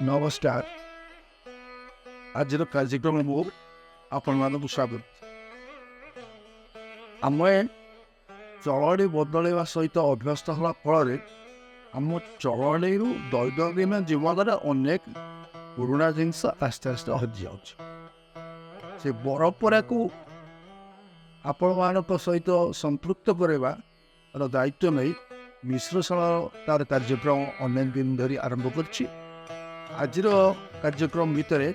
ନମସ୍କାର। ଆଜିର କାର୍ଯ୍ୟକ୍ରମକୁ ଆପଣମାନଙ୍କୁ ସ୍ୱାଗତ। ଆମେ ଚଳଣି ବଦଳିବା ସହିତ ଅଭ୍ୟସ୍ତ ହେଲା ଫଳରେ ଆମ ଚଳଣିରୁ ଦୈନନ୍ଦିନ ଜୀବନରେ ଅନେକ ପୁରୁଣା ଜିନିଷ ଆସ୍ତେ ଆସ୍ତେ ହଜିଯାଉଛି। ସେ ପରମ୍ପରାକୁ ଆପଣମାନଙ୍କ ସହିତ ସମ୍ପୃକ୍ତ କରିବାର ଦାୟିତ୍ୱ ନେଇ ମିଶ୍ରଶାଳ ତାର କାର୍ଯ୍ୟକ୍ରମ ଅନେକ ଦିନ ଧରି ଆରମ୍ଭ କରିଛି। ଆଜିର କାର୍ଯ୍ୟକ୍ରମ ଭିତରେ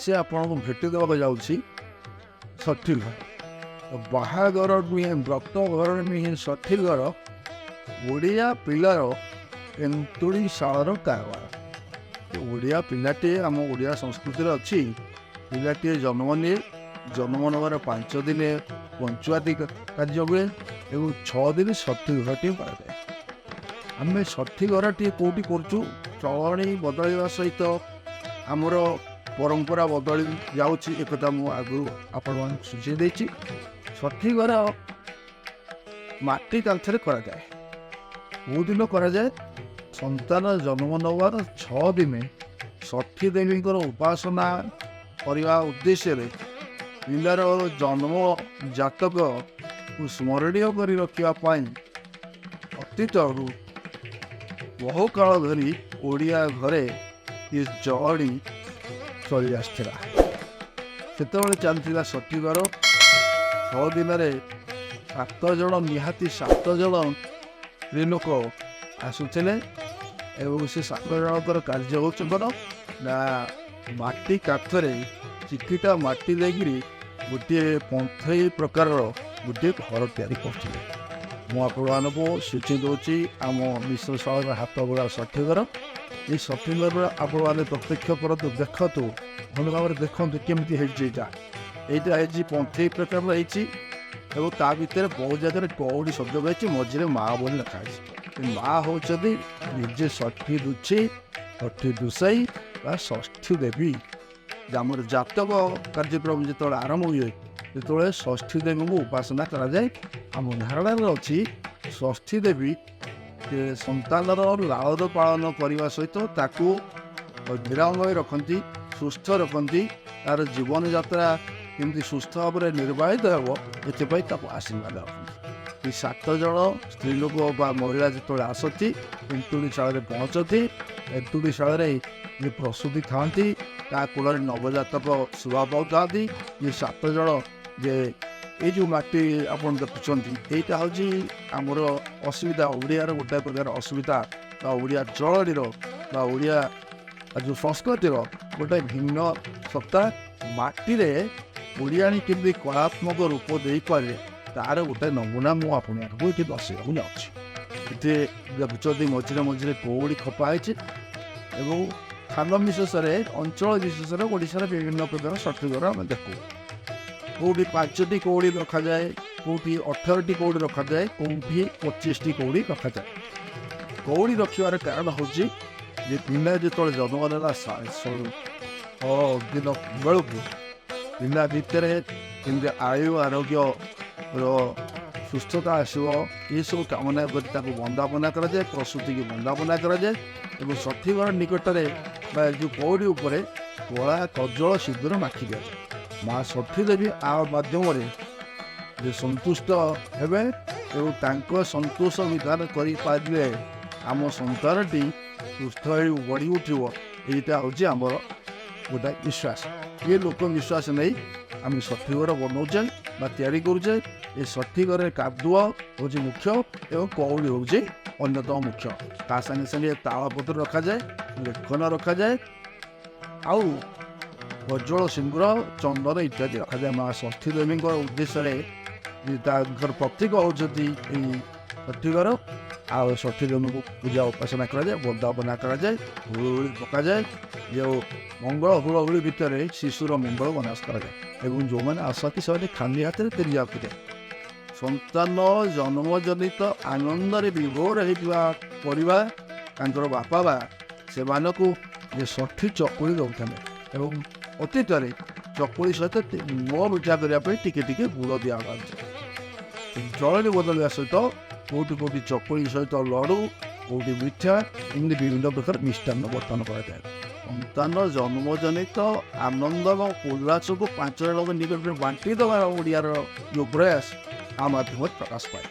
ସେ ଆପଣଙ୍କୁ ଭେଟି ଦେବାକୁ ଯାଉଛି ଷଠି ଘର। ବାହାଘର ନୁହେଁ, ବ୍ରତ ଘର ନୁହେଁ, ଷଠି ଘର ଓଡ଼ିଆ ପିଲାର ଏନ୍ତୁଡ଼ି ଶାଳର କାରବାର। ଓଡ଼ିଆ ପିଲାଟିଏ, ଆମ ଓଡ଼ିଆ ସଂସ୍କୃତିରେ ଅଛି, ପିଲାଟିଏ ଜନ୍ମ ନିଏ। ଜନ୍ମ ନେବାର 5 ଦିନ ପଞ୍ଚୁଆତି କାର୍ଯ୍ୟ ହୁଏ ଏବଂ 6 ଦିନ ଷଠି ଘରଟିଏ କରାଯାଏ। ଆମେ ଷଠି ଘରଟିଏ କେଉଁଠି କରୁଛୁ? ଚଳଣି ବଦଳିବା ସହିତ ଆମର ପରମ୍ପରା ବଦଳି ଯାଉଛି, ଏକଥା ମୁଁ ଆଗରୁ ଆପଣମାନଙ୍କୁ ସୂଚେଇ ଦେଇଛି। ଷଠି ଘର ମାଟି କାନ୍ଥରେ କରାଯାଏ। କେଉଁ ଦିନ କରାଯାଏ? ସନ୍ତାନ ଜନ୍ମ ନେବାର 6 ଦିନ ଷଠି ଦେବୀଙ୍କର ଉପାସନା କରିବା ଉଦ୍ଦେଶ୍ୟରେ ପିଲାର ଜନ୍ମ ଜାତକକୁ ସ୍ମରଣୀୟ କରି ରଖିବା ପାଇଁ ଅତୀତରୁ ବହୁକାଳ ଧରି ଓଡ଼ିଆ ଘରେ ଏ ଚଳଣି ଚଳି ଆସିଥିଲା। ସେତେବେଳେ ଚାଲିଥିଲା ଷଠି ଘର। 6 ଦିନରେ 7 ଜଣ, ନିହାତି 7 ଜଣ ସ୍ତ୍ରୀ ଲୋକ ଆସୁଥିଲେ ଏବଂ ସେ 7 ଜଣଙ୍କର କାର୍ଯ୍ୟ ହେଉଛି କ'ଣ ନା ମାଟି କାନ୍ଥରେ ଚିକିଟା ମାଟି ଦେଇକିରି ଗୋଟିଏ ପନ୍ଥେଇ ପ୍ରକାରର ଗୋଟିଏ ଘର ତିଆରି କରୁଥିଲେ। ମୁଁ ଆପଣମାନଙ୍କୁ ସୂଚେଇ ଦେଉଛି ଆମ ମିଶ୍ରଶାଳର ହାତ ବୁଣା ଷଠି ଘର। ଏଇ ଷଠି ଘର ଆପଣମାନେ ପ୍ରତ୍ୟକ୍ଷ କରନ୍ତୁ, ଦେଖନ୍ତୁ, ଭଲ ଭାବରେ ଦେଖନ୍ତୁ କେମିତି ହେଇଛି ଏଇଟା। ଏଇଟା ହେଇଛି ପନ୍ଥେଇ ପ୍ରକାରର ହେଇଛି ଏବଂ ତା ଭିତରେ ବହୁ ଜାଗାରେ କଉଡ଼ି ସଂଯୋଗ ହେଇଛି, ମଝିରେ ମା ବୋଲି ଲେଖା ହେଇଛି। ମା ହେଉଛନ୍ତି ନିଜେ ଷଠି ରୁଚି, ଷଠି ଦୁଷେଇ ବା ଷଷ୍ଠୀ ଦେବୀ। ଆମର ଜାତକ କାର୍ଯ୍ୟକ୍ରମ ଯେତେବେଳେ ଆରମ୍ଭ ହୁଏ, ଯେତେବେଳେ ଷଷ୍ଠୀ ଦେବୀଙ୍କୁ ଉପାସନା କରାଯାଏ। ଆମ ଧାରଣାରେ ଅଛି ଷଷ୍ଠୀ ଦେବୀ ସନ୍ତାନର ଲାଳନ ପାଳନ କରିବା ସହିତ ତାକୁ ନିରାମୟ ରଖନ୍ତି, ସୁସ୍ଥ ରଖନ୍ତି, ତାର ଜୀବନଯାତ୍ରା କେମିତି ସୁସ୍ଥ ଭାବରେ ନିର୍ବାହିତ ହେବ ଏଥିପାଇଁ ତାକୁ ଆଶୀର୍ବାଦ ରଖନ୍ତି। ଏ 7 ଜଣ ସ୍ତ୍ରୀ ଲୋକ ବା ମହିଳା ଯେତେବେଳେ ଆସନ୍ତି, ଏନ୍ତୁଡ଼ି ଶାଳରେ ପହଞ୍ଚନ୍ତି। ଏନ୍ତୁଡ଼ି ଶାଳରେ ଯିଏ ପ୍ରସୂତି ଥାଆନ୍ତି, ତା କୂଳରେ ନବଜାତକ ଶୋଭା ପାଉଥାନ୍ତି। ଇଏ 7 ଜଣ ଯେ ଏଇ ଯେଉଁ ମାଟି ଆପଣ ଦେଖୁଛନ୍ତି, ଏଇଟା ହେଉଛି ଆମର ଅସୁବିଧା, ଓଡ଼ିଆର ଗୋଟାଏ ପ୍ରକାର ଅସୁବିଧା ବା ଓଡ଼ିଆ ଚଳଣିର ବା ଓଡ଼ିଆ ଯେଉଁ ସଂସ୍କୃତିର ଗୋଟେ ଭିନ୍ନ ସତ୍ତା। ମାଟିରେ ଓଡ଼ିଆଣୀ କେମିତି କଳାତ୍ମକ ରୂପ ଦେଇପାରେ ତାର ଗୋଟେ ନମୁନା ମୁଁ ଆପଣମାନଙ୍କୁ ଏଠି ଦର୍ଶାଇବାକୁ ଯାଉଛି। ଏଠି ଦେଖୁଛନ୍ତି ମଝିରେ ମଝିରେ କଉଡ଼ି ଖପା ହେଇଛି ଏବଂ ସ୍ଥାନ ବିଶେଷରେ, ଅଞ୍ଚଳ ବିଶେଷରେ ଓଡ଼ିଶାରେ ବିଭିନ୍ନ ପ୍ରକାର ଷଠି ଘର ଆମେ ଦେଖୁ। କେଉଁଠି 5ଟି କଉଡ଼ି ରଖାଯାଏ, କେଉଁଠି 18ଟି କଉଡ଼ି ରଖାଯାଏ, କେଉଁଠି 25ଟି କଉଡ଼ି ରଖାଯାଏ। କଉଡ଼ି ରଖିବାର କାରଣ ହେଉଛି ଯେ ପିଲା ଯେତେବେଳେ ଜନ୍ମ ନେଲା 6 ଦିନ ବେଳକୁ ପିଲା ଭିତରେ କେମିତି ଆୟୁ ଆରୋଗ୍ୟର ସୁସ୍ଥତା ଆସିବ, ଏସବୁ କାମନା କରି ତାକୁ ବନ୍ଦାପନା କରାଯାଏ, ପ୍ରସୂତିକି ବନ୍ଦାପନା କରାଯାଏ। ଏବଂ ଷଠି ଘର ନିକଟରେ ବା ଯେଉଁ କଉଡ଼ି ଉପରେ କଳା କଜଳ ସିନ୍ଦୁର ମାଖି ଦିଆଯାଏ। ମା ଷଠି ଦେବୀ ଆ ମାଧ୍ୟମରେ ଯେ ସନ୍ତୁଷ୍ଟ ହେବେ ଏବଂ ତାଙ୍କ ସନ୍ତୋଷ ବିଧାନ କରିପାରିଲେ ଆମ ସନ୍ତାନଟି ସୁସ୍ଥ ହୋଇ ବଢ଼ି ଉଠିବ। ଏଇଟା ହେଉଛି ଆମର ଗୋଟାଏ ବିଶ୍ୱାସ। ଏ ଲୋକ ବିଶ୍ୱାସ ନେଇ ଆମେ ଷଠି ଘର ବନାଉଛେ ବା ତିଆରି କରୁଛେ। ଏ ଷଠି ଘରରେ କାଦୁଅ ହେଉଛି ମୁଖ୍ୟ ଏବଂ କଉଡ଼ି ହେଉଛି ଅନ୍ୟତମ ମୁଖ୍ୟ। ତା ସାଙ୍ଗେ ସାଙ୍ଗେ ତାଳପତ୍ର ରଖାଯାଏ, ଲେଖନ ରଖାଯାଏ, ଆଉ କଜଳ ସିନ୍ଦୁର ଚନ୍ଦନ ଇତ୍ୟାଦି ରଖାଯାଏ। ମା ଷଷ୍ଠୀ ଦେବୀଙ୍କ ଉଦ୍ଦେଶ୍ୟରେ ତାଙ୍କର ପ୍ରତୀକ ହେଉଛନ୍ତି ଏଇ ଷଠି ଘର। ଆଉ ଷଷ୍ଠୀ ଦେବୀଙ୍କୁ ପୂଜା ଉପାସନା କରାଯାଏ, ବନ୍ଦାପନା କରାଯାଏ, ହୁଳହୁଳି ପକାଯାଏ। ଯେଉଁ ମଙ୍ଗଳ ହୁଳହୁଳି ଭିତରେ ଶିଶୁର ମଙ୍ଗଳ ମନାସ କରାଯାଏ ଏବଂ ଯେଉଁମାନେ ଆସନ୍ତି ସେମାନେ ଖାଲି ହାତରେ ଫେରି ଯାଉଥିଲେ। ସନ୍ତାନ ଜନ୍ମଜନିତ ଆନନ୍ଦରେ ବିଭୋର ହେଇଥିବା ପରିବାର, ତାଙ୍କର ବାପା ବା ସେମାନଙ୍କୁ ଯେ ଷଠି ଚକୁଳି ଦେଉଥିଲେ ଏବଂ ଅତୀତରେ ଚକୁଳି ସହିତ ମୁହଁ ମିଠା କରିବା ପାଇଁ ଟିକେ ଟିକେ ଗୁଡ଼ ଦିଆଯାଉଛି। ଚଳଣି ବଦଳିବା ସହିତ କେଉଁଠି କେଉଁଠି ଚକୁଳି ସହିତ ଲଡ଼ୁ, କେଉଁଠି ମିଠା, ଏମିତି ବିଭିନ୍ନ ପ୍ରକାର ମିଷ୍ଟାନ୍ନ ବଣ୍ଟନ କରାଯାଏ। ସନ୍ତାନ ଜନ୍ମଜନିତ ଆନନ୍ଦ ଏବଂ ଉଲ୍ଲାସକୁ 5 ଜଣଙ୍କ ନିକଟରେ ବାଣ୍ଟି ଦେବା ଓଡ଼ିଆର ଯେଉଁ ପ୍ରୟାସ ଆ ମାଧ୍ୟମରେ ପ୍ରକାଶ ପାଏ।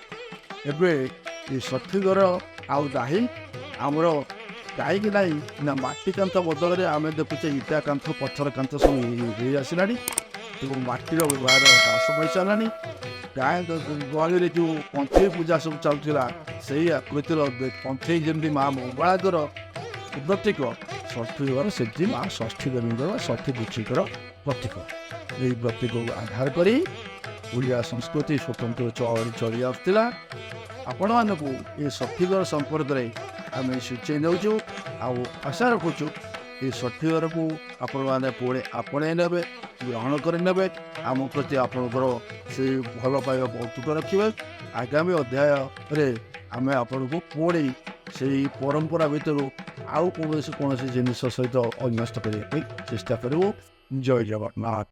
ଏବେ ଏ ଷଠିଘର ଆଉ ନାହିଁ ଆମର। କାହିଁକି ନାହିଁ ନା ମାଟି କାନ୍ଥ ବଦଳରେ ଆମେ ଦେଖୁଛେ ଇଟା କାନ୍ଥ, ପଥର କାନ୍ଥ ସବୁ ହେଇ ଆସିଲାଣି ଏବଂ ମାଟିର ବ୍ୟବହାର ହ୍ରାସ ପାଇସାରିଲାଣି। ଗାଁ ଗହଳିରେ ଯେଉଁ ପନ୍ଥେଇ ପୂଜା ସବୁ ଚାଲୁଥିଲା, ସେଇ ଆକୃତିର ପନ୍ଥେଇ ଯେମିତି ମା ମଙ୍ଗଳାଙ୍କର ପ୍ରତୀକ, ଷଷ୍ଠୀ ଘର ସେଠି ମା ଷଷ୍ଠୀ ଦେବୀଙ୍କର, ଷଷ୍ଠୀ ଦୀକ୍ଷିତର ପ୍ରତୀକ। ଏହି ପ୍ରତୀକକୁ ଆଧାର କରି ଓଡ଼ିଆ ସଂସ୍କୃତି ସ୍ୱତନ୍ତ୍ର ଚଳି ଚଳି ଆସୁଥିଲା। ଆପଣମାନଙ୍କୁ ଏ ଷଷ୍ଠୀଘର ସମ୍ପର୍କରେ ଆମେ ସୂଚାଇ ଦେଉଛୁ ଆଉ ଆଶା ରଖୁଛୁ ଏ ଷଷ୍ଠୀଘରକୁ ଆପଣମାନେ ପୁଣି ଆପଣେଇ ନେବେ, ଗ୍ରହଣ କରିନେବେ, ଆମ ପ୍ରତି ଆପଣଙ୍କର ସେଇ ଭଲ ପାଇବା ଅତୁଟ ରଖିବେ। ଆଗାମୀ ଅଧ୍ୟାୟରେ ଆମେ ଆପଣଙ୍କୁ ପୁଣି ସେଇ ପରମ୍ପରା ଭିତରୁ ଆଉ କୌଣସି କୌଣସି ଜିନିଷ ସହିତ ଅଭ୍ୟସ୍ତ କରିବା ପାଇଁ ଚେଷ୍ଟା କରିବୁ। ଜୟ ଜଗନ୍ନାଥ।